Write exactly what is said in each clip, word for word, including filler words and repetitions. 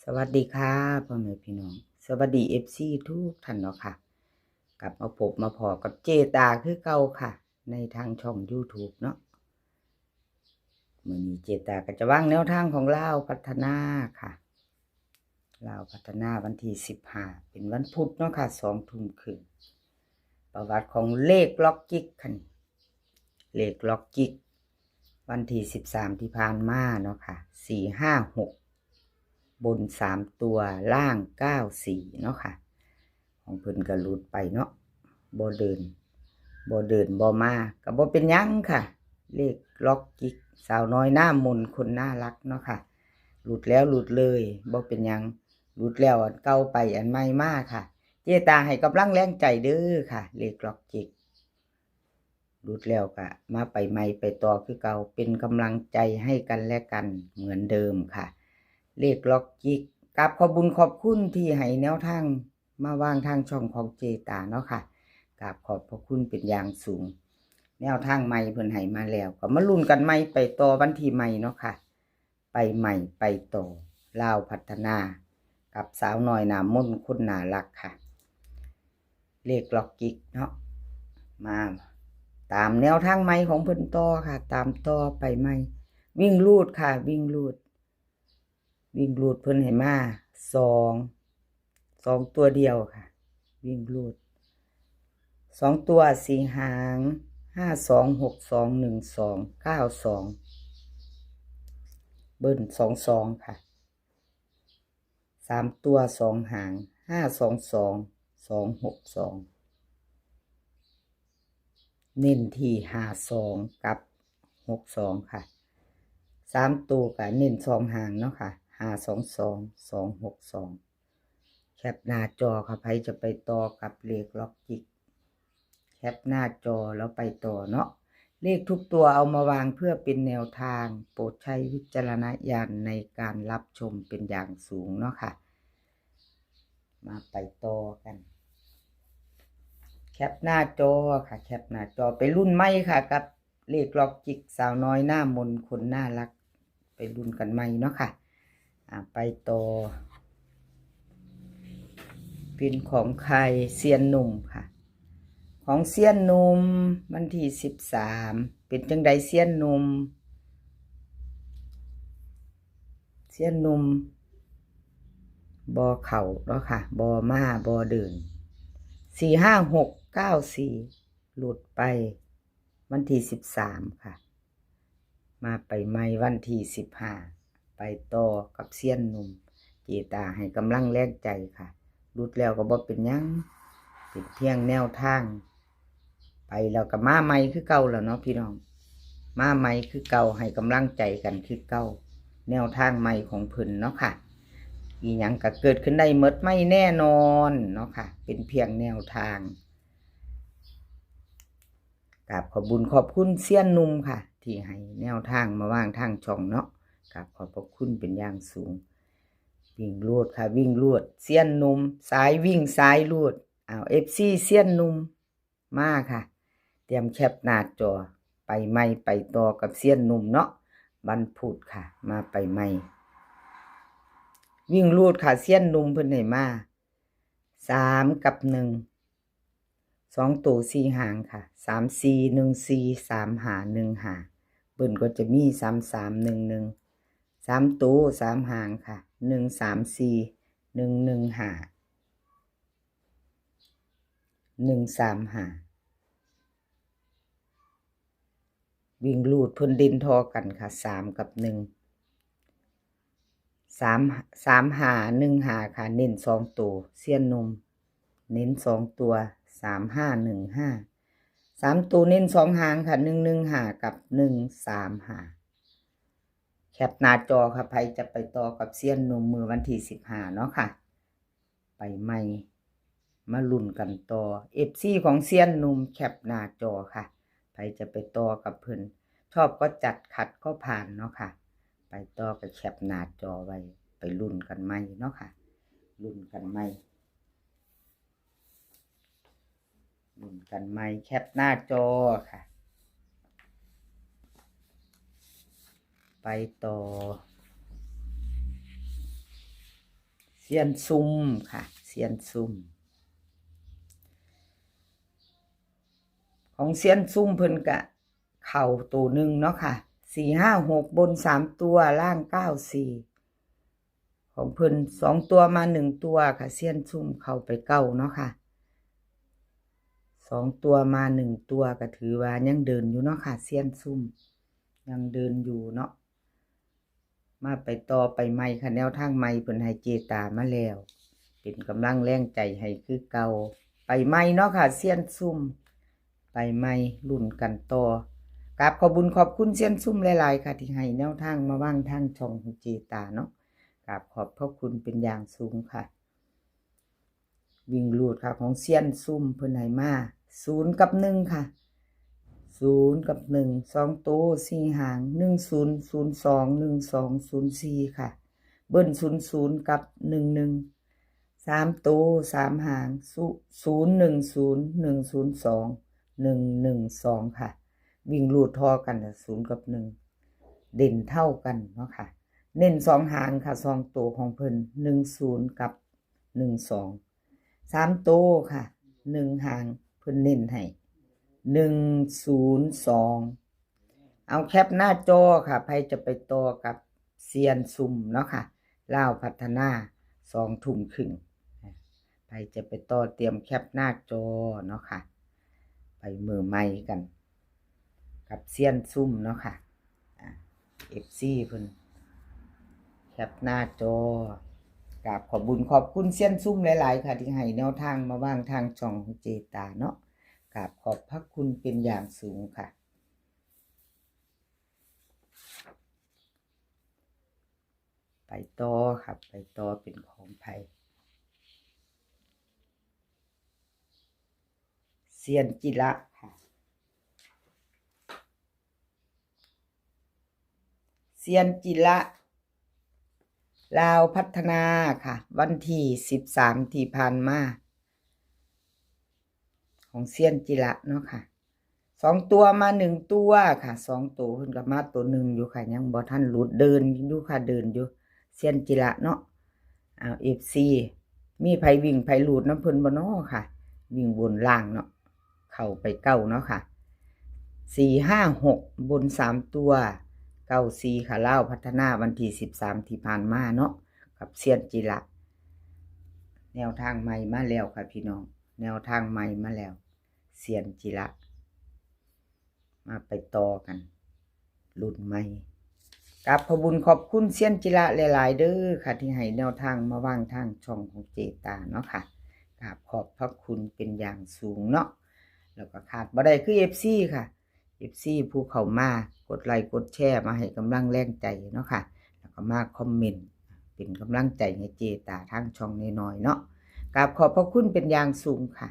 สวัสดีค่ะ พ่อแม่พี่น้อง สวัสดี เอฟซี ทุกท่านเนาะค่ะ กลับมาพบมาพ้อกับเจตาคือเก่าค่ะ ในทางช่อง YouTube เนาะ มื้อนี้เจตาก็จะวางแนวทางของลาวพัฒนาค่ะ ลาวพัฒนาวันที่สิบห้า เป็นวันพุธเนาะค่ะ สองทุ่มครึ่ง ประวัติของเลขล็อกจิกค่ะนี่ เลขล็อกจิก วันที่สิบสามที่ผ่านมาเนาะค่ะ สี่ห้าหก บนสามตัว ล่างเก้าสี่เนาะค่ะ ของเพิ่นก็หลุดไปเนาะ บ่เดิน บ่เดิน บ่มา ก็บ่เป็นหยังค่ะ เลขล็อกจิก สาวน้อยหน้ามนต์คนน่ารักเนาะค่ะ หลุดแล้วหลุดเลย บ่เป็นหยัง หลุดแล้วอันเก่าไปอันใหม่มาค่ะ เจตาให้กำลังแรงใจเด้อค่ะ เลขล็อกจิก หลุดแล้วก็มาไปใหม่ไปต่อคือเก่า เป็นกำลังใจให้กันและกันเหมือนเดิมค่ะ เลขล็อกจิก กราบขอบบุญขอบคุณที่ให้แนวทางมาวางทางช่องของเจตาเนาะค่ะ กราบขอบพระคุณเป็นอย่างสูง แนวทางใหม่เพิ่นให้มาแล้ว ก็มาลุ้นกันใหม่ไปต่อวันที่ใหม่เนาะค่ะ ไปใหม่ไปต่อ ลาวพัฒนา กับสาวน้อยหน้ามนต์คนน่ารักค่ะ เลขล็อกจิกเนาะ มาตามแนวทางใหม่ของเพิ่นต่อค่ะ ตามต่อไปใหม่ วิ่งรูดค่ะ วิ่งรูด วิ่งรูดเพิ่นให้มา สอง สองตัวเดียวค่ะ วิ่งรูด สองตัวสี่หาง ห้าสอง หกสอง หนึ่งสอง เก้าสอง เบิ้ล สองสอง ค่ะ สามตัวสองหาง ห้าสองสอง สองหกสอง เน้นที่ ห้าสอง กับ หกสอง ค่ะ สามตัวก็เน้นสองหางเนาะค่ะ ห้าสองสอง สองหกสอง แคปหน้าจอค่ะ ไผจะไปต่อกับเลขล็อกจิก แคปหน้าจอแล้วไปต่อเนาะ เลขทุกตัวเอามาวางเพื่อเป็นแนวทาง โปรดใช้วิจารณญาณในการรับชมเป็นอย่างสูงเนาะค่ะ มาไปต่อกัน แคปหน้าจอค่ะ แคปหน้าจอ ไปลุ้นใหม่ค่ะ กับเลขล็อกจิกสาวน้อยหน้ามนต์คนน่ารัก ไปลุ้นกันใหม่เนาะค่ะ อ่า ไปต่อ เป็นของใคร เซียนหนุ่มค่ะ ของเซียนหนุ่ม วันที่สิบสาม เป็นจังใดเซียนหนุ่ม เซียนหนุ่ม บ่เข้าเนาะค่ะ บ่มา บ่เดิน สี่ห้าหก เก้าสี่ หลุดไป วันที่สิบสาม ค่ะ มาไปใหม่วันที่สิบห้า ไปต่อกับเซียนหนุ่ม เจตาให้กำลังแรงใจค่ะ หลุดแล้วก็บ่เป็นหยัง เป็นเพียงแนวทาง ไปแล้วก็มาใหม่คือเก่าแล้วเนาะพี่น้อง มาใหม่คือเก่า ให้กำลังใจกันคือเก่า แนวทางใหม่ของเพิ่นเนาะค่ะ อีหยังก็เกิดขึ้นได้หมด ไม่แน่นอนเนาะค่ะ เป็นเพียงแนวทาง กราบขอบบุญขอบคุณเซียนหนุ่มค่ะ ที่ให้แนวทางมาวางทางช่องเนาะ กราบขอบพระคุณเป็นอย่างสูง วิ่งรูดค่ะ วิ่งรูด เซียนหนุ่ม สายวิ่งสายรูด อ้าว เอฟซี เซียนหนุ่ม มาค่ะ เตรียมแคปหน้าจอ ไปใหม่ไปต่อกับเซียนหนุ่มเนาะ วันพุธค่ะ มาไปใหม่ วิ่งรูดค่ะ เซียนหนุ่มเพิ่นให้มา สาม กับ หนึ่ง สองตัวสี่หางค่ะ สามสี่ หนึ่งสี่ สามห้า หนึ่งห้า เบิ้ลก็จะมี สามสาม หนึ่งหนึ่ง สามตัวสามหางค่ะ หนึ่งสามสี่ หนึ่งหนึ่งห้า หนึ่งสามห้า วิ่งรูดเพิ่นเด่นท่อกันค่ะ สาม กับ หนึ่ง สาม สามห้า หนึ่งห้า ค่ะ เน้นสองตัว เซียนหนุ่ม เน้นสองตัว สามห้า หนึ่งห้า สามตัวเน้นสองหางค่ะ หนึ่งหนึ่งห้า กับ หนึ่งสามห้า แคปหน้าจอค่ะ ไผจะไปต่อกับเซียนหนุ่มมื้อวันที่สิบห้าเนาะค่ะ ไปใหม่ มาลุ้นกันต่อ เอฟซี ของเซียนหนุ่ม แคปหน้าจอค่ะ ไผจะไปต่อกับเพิ่น ชอบก็จัด ขัดก็ผ่านเนาะค่ะ ไปต่อก็แคปหน้าจอไว้ ไปลุ้นกันใหม่เนาะค่ะ ลุ้นกันใหม่ ลุ้นกันใหม่ แคปหน้าจอค่ะ ไปต่อ ซียนซุ่มค่ะ ซียนซุ่ม ของซียนซุ่มเพิ่นกะเข้าตัวหนึ่งเนาะค่ะ สี่ห้าหก บนสามตัว ล่างเก้าสี่ ของเพิ่นสองตัวมาหนึ่งตัวค่ะ ซียนซุ่มเข้าไปเก้าเนาะค่ะ สองตัวมาหนึ่งตัวก็ถือว่ายังเดินอยู่เนาะค่ะ ซียนซุ่ม ยังเดินอยู่เนาะ มาไปต่อไปใหม่ค่ะ แนวทางใหม่เพิ่นให้เจตามาแล้ว เป็นกำลังแรงใจให้คือเก่า ไปใหม่เนาะค่ะ ซียนซุ่ม ไปใหม่ลุ้นกันต่อ กราบขอบบุญขอบคุณซียนซุ่มหลายๆค่ะ ที่ให้แนวทางมาวางทางช่องของเจตาเนาะ กราบขอบพระคุณเป็นอย่างสูงค่ะ วิ่งรูดค่ะ ของซียนซุ่มเพิ่นให้มา ศูนย์กับหนึ่งค่ะ ศูนย์กับหนึ่ง สองตัวสี่หาง หนึ่งศูนย์ ศูนย์สอง หนึ่งสอง ศูนย์สี่ค่ะ เบิ้ล ศูนย์ศูนย์ กับ หนึ่งหนึ่ง สามตัวสามหาง ศูนย์หนึ่งศูนย์ หนึ่งศูนย์สอง หนึ่งหนึ่งสองค่ะ วิ่งรูดทอกันน่ะ ศูนย์กับหนึ่ง เด่นเท่ากันเนาะค่ะ เน้นสองหางค่ะ สองตัวของเพิ่น หนึ่งศูนย์ กับ หนึ่งสอง สามตัวค่ะ หนึ่งหาง เพิ่นเน้นให้ หนึ่งศูนย์สอง เอาแคปหน้าจอค่ะ ใครจะไปต่อกับเซียนซุ่มเนาะค่ะ ลาวพัฒนา สองทุ่มครึ่ง ใครจะไปต่อเตรียมแคปหน้าจอเนาะค่ะ ไปมือใหม่กัน กับเซียนซุ่มเนาะค่ะ อ่า เอฟซี เพิ่น แคปหน้าจอ กราบขอบบุญขอบคุณเซียนซุ่มหลายๆค่ะ ที่ให้แนวทางมาวางทางช่องของเจตาเนาะ กราบขอบพระคุณเป็นอย่างสูงค่ะ ไปต่อครับ ไปต่อเป็นของไผ เซียนจิระค่ะ เซียนจิระ ลาวพัฒนาค่ะ วันที่สิบสามที่ผ่านมา ของเซียนจิระเนาะค่ะ สองตัวมาหนึ่งตัวค่ะ สองตัวเพิ่นก็มาตัวหนึ่งอยู่ค่ะ ยังบ่ทันหลุด เดินอยู่ค่ะ เดินอยู่ เซียนจิระเนาะ เอา เอฟซี มีไผวิ่งไผหลุดนำเพิ่นบ่น้อค่ะ วิ่งบนล่างเนาะ เข้าไปเก้าเนาะค่ะ สี่ห้าหก บนสามตัว เก้าสี่ค่ะ ลาวพัฒนาวันที่สิบสามที่ผ่านมาเนาะ กับเซียนจิระ แนวทางใหม่มาแล้วค่ะพี่น้อง แนวทางใหม่มาแล้ว เซียนจิระ มาไปต่อกัน รุ่นใหม่ กราบขอบบุญขอบคุณเซียนจิระหลายๆเด้อค่ะ ที่ให้แนวทางมาวางทางช่องของเจตาเนาะค่ะ กราบขอบพระคุณเป็นอย่างสูงเนาะ แล้วก็ขาดบ่ได้คือ เอฟซี ค่ะ เอฟซี ผู้เข้ามากดไลค์กดแชร์มาให้กำลังแรงใจเนาะค่ะ แล้วก็มาคอมเมนต์เป็นกำลังใจให้เจตาทางช่องน้อยๆเนาะ กราบขอบพระคุณเป็นอย่างสูงค่ะ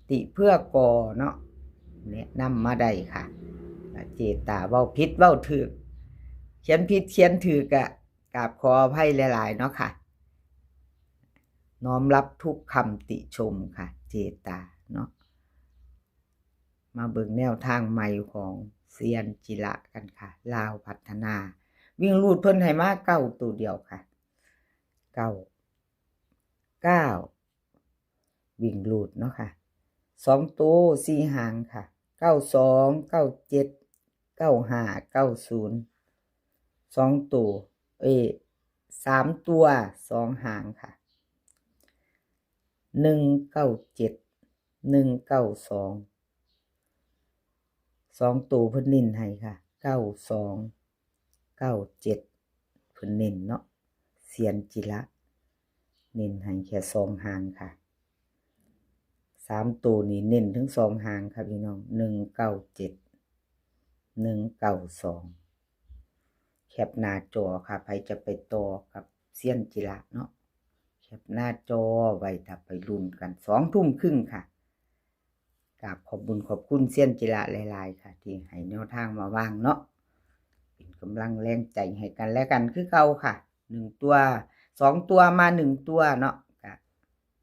ติเพื่อก่อเนาะ แนะนำมาได้ค่ะ และเจตาเว้าผิดเว้าถูก เขียนผิดเขียนถูกกะกราบขออภัยหลายๆเนาะค่ะ น้อมรับทุกคำติชมค่ะ เจตาเนาะ มาเบิ่งแนวทางใหม่ของเซียนจิระกันค่ะ ลาวพัฒนา วิ่งรูดเพิ่นให้มาเก้าตัวเดียวค่ะ เก้า เก้า วิ่งรูดเนาะค่ะ สองตัวสี่หางค่ะ เก้าสอง เก้าเจ็ด เก้าห้า เก้าศูนย์ สองตัว เอ้ย สามตัวสองหางค่ะ หนึ่งเก้าเจ็ด หนึ่งเก้าสอง สองตัวเพิ่นเน้นให้ค่ะ เก้าสอง เก้าเจ็ด เพิ่นเน้นเนาะ เซียนจิระ เน้นให้แค่สองหางค่ะ สามตัวนี่เน้นทั้งสองหางค่ะพี่น้อง หนึ่งเก้าเจ็ด หนึ่งเก้าสอง แคปหน้าจอค่ะ ไผจะไปต่อกับเซียนจิระเนาะ แคปหน้าจอไว้ถ้าไปลุ้นกัน สองทุ่มครึ่งค่ะ กราบขอบบุญขอบคุณเซียนจิระหลายๆค่ะ ที่ให้แนวทางมาวางเนาะ เป็นกำลังแรงใจให้กันและกันคือเก่าค่ะ หนึ่งตัว สองตัวมาหนึ่งตัวเนาะ ก็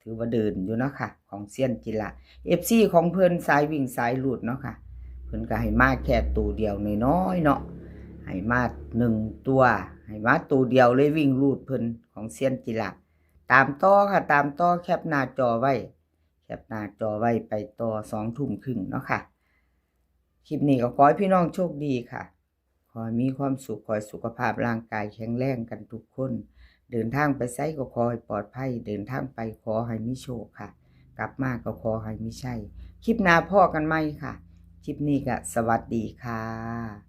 ถือว่าเดินอยู่เนาะค่ะ ของเซียนจิระ เอฟซี ของเพิ่นสายวิ่งสายรูดเนาะค่ะ เพิ่นก็ให้มาแค่ตัวเดียวน้อยๆเนาะ ให้มาหนึ่งตัว ให้มาตัวเดียวเลยวิ่งรูดเพิ่นของเซียนจิระ ตามต่อค่ะ ตามต่อ แคปหน้าจอไว้ แคปหน้าจอไว้ ไปต่อสองทุ่มครึ่งเนาะค่ะ คลิปนี้ก็ขอให้พี่น้องโชคดีค่ะ ขอให้มีความสุข ขอให้สุขภาพร่างกายแข็งแรงกันทุกคน เดินทางไปไสก็ขอให้ปลอดภัย เดินทางไปขอให้มีโชคค่ะ กลับมาก็ขอให้มีชัย คลิปหน้าพ้อกันใหม่ค่ะ คลิปนี้ก็สวัสดีค่ะ